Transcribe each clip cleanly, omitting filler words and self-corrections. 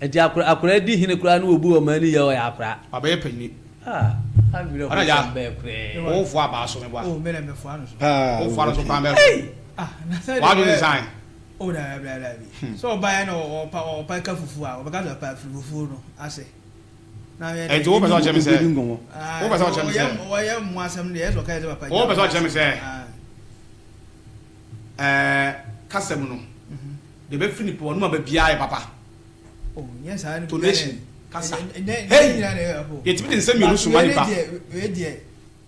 Nti akora akora di hene koraa ne obu ɔman ni yɛ ɔyɛ akora. Wabɛyɛ panyini. Ah awerɛ Ɔna gya hosɛm bɛɛ koraa. wo foa abaa so meboa. Oh me na me foa no so. Paa Wo foa no so okay. kwan bɛn so? Ei! Ah na sɛ deɛ W'adwene ɔyɛ design. oh dabi dabi dabi sɛ ɔbaeɛ na ɔpa ɔpa ka fufuo a ɔbɛka sɛ ɔpa afiri fufuo no ase na yɛ Ɛnti deɛ wo pɛ sɛ ɔkyerɛ me sɛ Wobɛdi nkɔmmɔ. ah wo pɛ sɛ ɔkyerɛ me ɔyɛ sɛ ɔyɛ mmoa asɛm deɛ ɛsɛ ɔka yɛ sɛ papa wo gya pɛ sɛ mmoa ɔkyerɛ me asɛm sɛ ah. ɛɛ kasa mu no deɛ ɛbɛfiri nipa wɔn aba biara yɛ papa. Oh nyɛ saa no biara Tonation kasa nyɛ nyɛ hey nyinaa na ɛyɛ papa o. yɛtumi de nsɛm mmienu But soma wei ne nipa. deɛ wei deɛ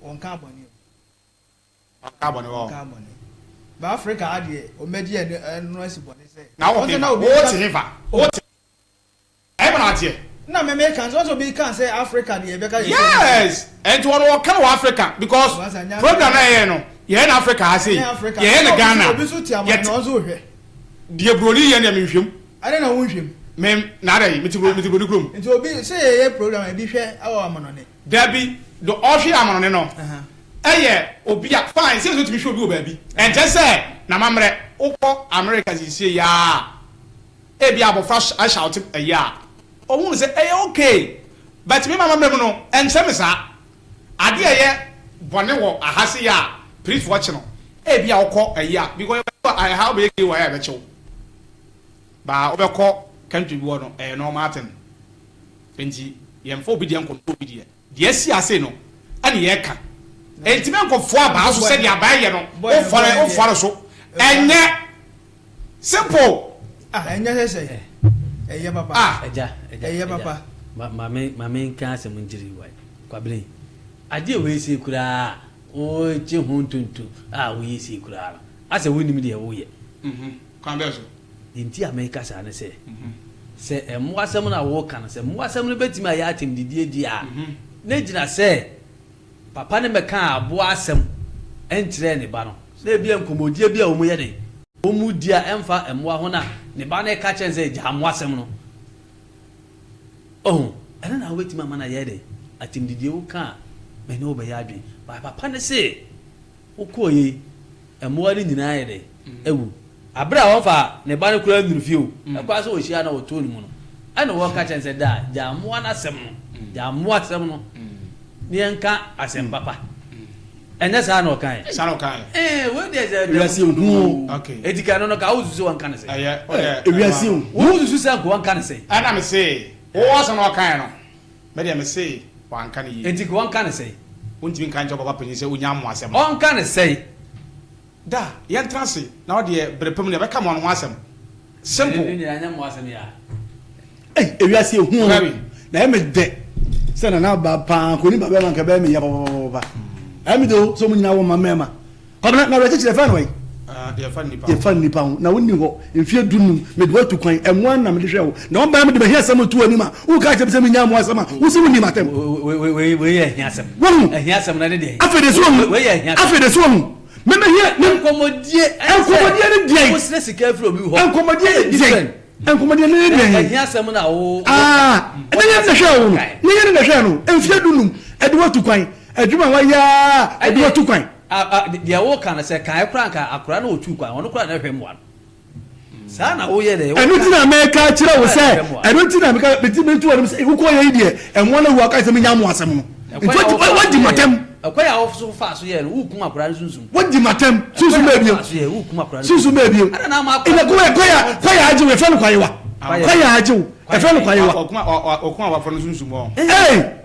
wɔnka abɔne o. Ɔnka abɔne wɔ. Wɔnka abɔne. But Africa ha deɛ wɔbɛgye ɛno ɛno asi bɔne sɛ. Na wɔ Wɔn sɛ hefa na obi wo ka te hefa oh wo te ɛhefa na ateɛ. Na me meka sɛ wɔn sɛ obi ka sɛ Africa deɛ yɛbɛka yɛ sɛ Yes ɛnti wɔn wɔka no wɔ Africa because Wɔn sɛ nyɛ program Africa na yɛyɛ no yɛyɛ no Africa ha sei nyɛ Africa yɛyɛ na no obi Ghana so obi so te amane yɛte na ɔnso hwɛ. deɛ broni yɛ deɛ menhwɛ mu. Adɛn na wonhwɛ mu? Me na adɛn mete bro mete broni kurom. Nti obi sɛ yɛyɛ program a ebi hwɛ ɛwɔ amanɔne. Dabi deɛ ɔhwɛ amanɔne no ɛyɛ obi a fine sɛ sɛ otumi hwɛ obi wɔ baabi ɛnkyɛ sɛ n'amammerɛ wokɔ America siesie yi ara ebi abɔfra ahyɛ ɛyɛ a ohun sɛ ɛyɛ okay but me mama mmerɛ mu no ɛnkyerɛ me saa adeɛ a ɛyɛ bɔne wɔ aha se yɛ a policefoɔ kye no ebi a wokɔ ɛyɛ a because ɛha wobɛyɛ gay wɔ ha a ɛbɛkye wo baa wobɛkɔ country bi hɔ no ɛyɛ normal thing nti yɛmfa obi deɛ nkɔntɔ obi deɛ deɛ asi ase no ɛne yɛka nti mɛnkɔfoɔ abaa so sɛdeɛ abaa yɛ no wofɔre wofɔre so ɛnyɛ simple. Ah ɛnyɛ sɛ sɛ ɛyɛ papa. Ah Agya, agya, Ɛyɛ agya. papa. Ma ma me ma me nka asɛm nkyerɛ yi wae. Kwabena yi, adeɛ wei sei koraa a wogye ho ntonto a woyɛ sei koraa no, asɛ wonnim deɛ woyɛ. Kwan bɛn so? Deɛ nti a meka saa ne sɛ, sɛ mmoasɛm no a woreka no, sɛ mmoasɛm no bɛtumi ayɛ atɛmdidie deɛ a, na gyina sɛ papa no mmɛkaa aboa asɛm nkyerɛɛ ne ba no, na ebia nkɔmmɔdie bi a wɔyɛ dɛn, wɔdi a ɛmfa mmoa ho na ne ba no reka kyerɛ no sɛ gyaa mmoasɛm no. Ɔho, ɛno na wobɛtumi ama no ayɛ dɛn, atɛmdidie. Woka a, me ne wo bɛyɛ adwene. But papa no se, Wokɔɔ yei, mmoa no nyinaa ayɛ dɛn? Awu. Bere a wɔmfa ne ba no koraa nnuru fie o, ɛkwan sɛ wɔhyia na wɔtoo ne mu no, ɛna wɔka kyerɛ no sɛ, Daa, gyaa mmoa no asɛm no, gyaa mmoa asɛm no, na yɛnka asɛm papa. Ɛnyɛ saa na ɔkaeɛ? Saa na ɔkaeɛ. Ee, wei deɛ sɛ Ewiase dɛm ehu o. Okay. Eti ka no no ka wosusu sɛ wɔnka no sɛn? Ɛyɛ, ɔyɛ. Ewiase ehu. Wosusu sɛ nka wɔnka no sɛn? Ɛna mese, wo asɛm na ɔkaeɛ no, Me deɛ me se wanka no yie. Enti ka ɔnka no sɛn? Wontumi nka nkyerɛ wo papa panyin sɛ ɔnnya mmoa asɛm no. Ɔnka no sɛn? Da, yɛntena ase na wo deɛ bere pa mu no yɛbɛka mmoa no ho asɛm. Simple. Ne nyinaa nyɛ mmoa asɛm yi a. Ei ewiase ehu o Very. Na ɛyɛ me dɛ sɛ Nana aba paa nka onim ba bɛɛma nka ɛbɛyɛ me ya papapapa ɛyɛ me dɛ o sɛ ɔmo nyinaa wɔ mma mɛɛma Kwabena na awerɛkyekyerɛ yɛfa no wɛn? Yɛfa nnipa ho. Yɛfa nnipa ho na wonni hɔ mfeɛ dunum mede wo atu kwan ɛmoa na mede hwɛ wo na wɔn baa mede m'ahiasɛm reto w'anim a woka kyerɛ me sɛ mennya mmoa asɛm a wose wonni m'atɛm. Wei wei yɛ ahiasɛm. Wahu? Ahiasɛm na ne deɛ. Afei de so wahu? Wei yɛ ahiasɛm. Afei de so wahu? Me mehia me. Nkɔmɔdie ɛne sɛ. Nkɔmɔdie ne deɛn? Wosrɛ sika afiri obi hɔ. Nkɔmɔdie ne deɛn? Nkɔmɔdie ne deɛn? Ahiasɛm na wo. Aa ne yɛn na hwɛ wo no ne yɛn na hwɛ no mfeɛ dunum ɛde watu kwan adwuma wayɛ a ɛde watu kwan. A a deɛ woka no sɛ kae koraa nka akwadaa no ɔtuu kwan ɔno koraa na ɛhwɛ mmoa no saa na woyɛ dɛ Ɛno nti na meka kyerɛ wo sɛ ɛno nti na meka meti metu wɔn sɛ wokɔ yɛ yi deɛ ɛmmoa no awu aka sɛ menya mo asɛm no ɛkwan nti a wofa wadi so yɛ matam ɛkwan a woso faa so yɛ no wokum akwadaa no sunsum wadi matam sunsum ɛkwan a bɛɛ bio wofa so yɛ wokum akwadaa no sunsum sunsum bɛɛ bio ɛna na ama ɛna akwadaa no kɔyɛ kɔyɛ kɔyɛ agye wo yɛfrɛ no kwayewa kwayɛ kɔyɛ agye wo yɛfrɛ no kwayewa Ɔko a wafra no sunsum hɔ. Ee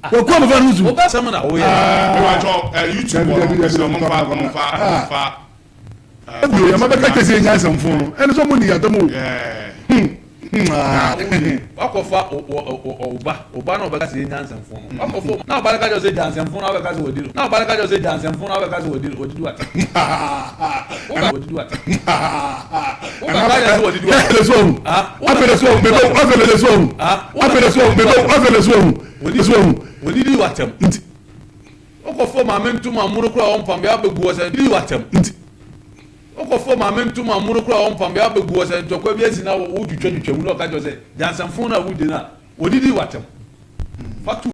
Wɔkɔ abɔfra no zu. Wobɛsɛm na woyɛ. Mewatɔ YouTube hɔ no ɛsɛ ɔmo nfa ɔmo nfa ɔmo nfa. Ebio yɛma bɛka kyɛ sɛ yɛnya asɛmfo no ɛne sɛ ɔmo ni yɛatam o. Wakɔfa ɔba ɔba na ɔbɛka sɛ yɛnya nsɛmfo no wakɔfa na ɔba no ka kyerɛ sɛ gya nsɛmfo no abɛka sɛ wɔdi no na ɔba no ka kyerɛ sɛ gya nsɛmfo no abɛka sɛ wɔdi wɔdi du ata wɔdi du ata wobɛka kyerɛ sɛ wɔdi du ata Wɔdidi w'atɛm. Nti. Wokɔfɔ maame ntoma mono koraa ɔmpam bia abɛgu hɔ sɛ didi w'atɛm. Nti. Wokɔfɔ maame ntoma mono koraa ɔmpam bia abɛgu hɔ sɛ ntɔkwa bi asi na wotwitwa twitwa mu na ɔka kyerɛ sɛ gyansamfo no a wodi no a wɔdidi w'atɛm. Fa to.